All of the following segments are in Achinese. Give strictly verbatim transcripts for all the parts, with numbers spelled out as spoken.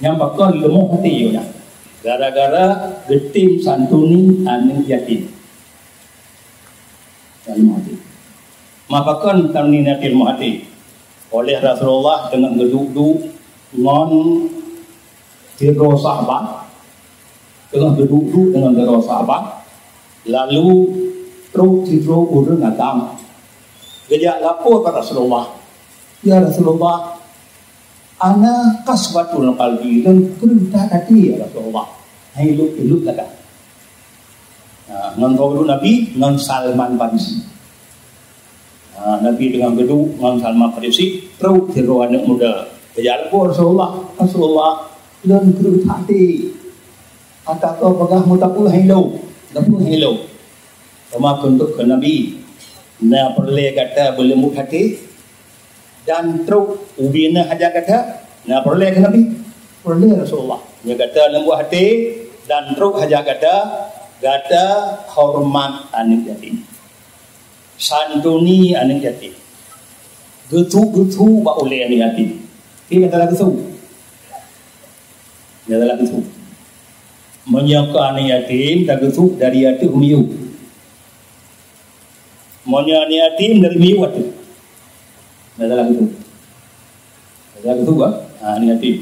Nyang pakon leumoh até nyan, gara-gara geutem santuni aneuk yatim. Leumoh até. Ma pakon santuni aneuk yatim leumoh até? Oleh Rasulullah teungoh geuduek-duek ngon sidroe sahabat, teungoh geuduek-duek deungon sidroe sahabat, lalu trok sidroe ureuëng agam geujak lapor bak Rasulullah, "Ya Rasulullah, ana qaswatun qalbi, lôn kreueh that até, ya Rasulullah. Hai lôn, lôn lagak." Ha, ngon droe Nabi, ngon Salman Farisi. Ha, Nabi teungoh geuduek ngon Salman Farisi, trok sidroe aneuk muda. Geujak lapor Rasulullah, "Rasulullah, lôn kreueh that até. Ata ko peugah meuteupeu hai lôn, teupeu hai lôn." Teuma kheun teuk keu Nabi, "Na peureulée gata beuleumbot até dan trok ubena hajat gata?" Na peureulée keu Nabi? Peureulée Rasulullah. Nyoe gata leumbot até dan trok hajat gata, gata horeumat aneuk yatim. Santuni aneuk yatim. Geusuk-geusuk bak ulée aneuk yatim. Tapi gata lagée su. Gata lagée su. Meunyoe keu aneuk yatim, tageusuk dari ateueh miyueb. Meunyoe aneuk yatim dari miyueb ateueh. Gata lagée su. Gata lagée su, ha? Ha, aneuk yatim.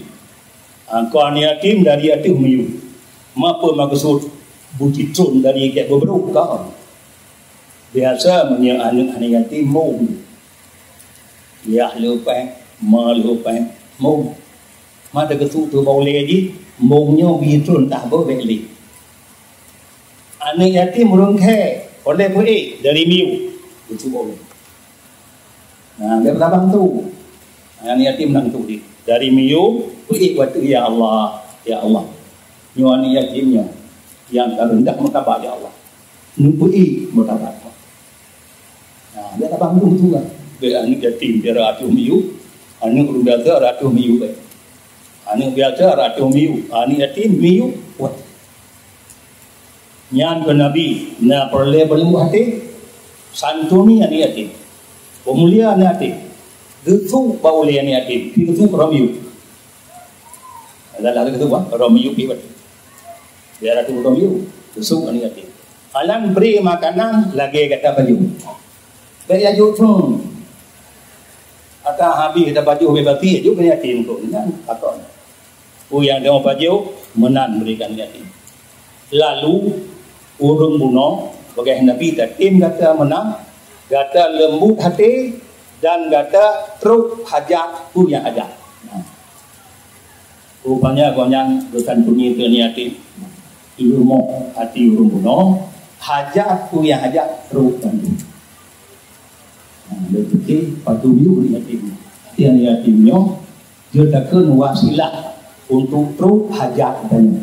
Ha, keu aneuk yatim dari ateueh miyueb. Ma peue meukeusut beucitrôn dari gét beubrok ka? Biasa meunyoe aneuk-aneuk yatim mong, yah lheueh péng, ma lheueh péng, mong. Ma tageusuk teuk bak ulée jih, mong nyoe beucitrôn tah beuh bék lé. Aneuk yatim ureuëng khée, oleh peuék dari miyueb, geusuk bak ulée. Nah, dia tabang tu. Aneuk yatim nang tu di. Dari miyueb, peuék bak ateueh, "Ya Allah, ya Allah. Nyoe aneuk yatim nyoe nyang ka reundah martabat, ya Allah. Neupeuék martabat." Nah, dia tabang tu beutôi lah. Bék aneuk yatim, dia ateueh miyueb, aneuk ureuëng biasa ateueh miyueb, bék. Aneuk biasa ateueh miyueb, aneuk yatim miyueb, wah. Nyan keu Nabi, na peureulée beuleumbot até, santuni aneuk yatim, peumulia aneuk yatim, geusuk bak ulée aneuk yatim, pi geusuk droe miyueb. Adalah geusuk bak droe miyueb pi bak. Biar ateueh droe miyueb, geusuk aneuk yatim. Alan bri makanan lagée gata pajoh. Bék ya jok thon. Ata habéh gata pajoh bék bati, jok keu yatim tu, nyan pakon. Peue nyang teuma pajoh, meunan bri keu yatim. Lalu, ureuëng bunoe, bagaih Nabi tatem gata meunan, gata leumbot até dan gata trok hajat peue nyang hajat. Nah. Rupanya gobnyan geusantuni keu aneuk yatim. Leumoh até ureuëng bunoe, hajat peue nyang hajat trok bantu. Nah, lé pike padum yue aneuk yatim. Até aneuk yatim nyoe, jeuet takheun wasilah untuk trok hajat geutanyoe.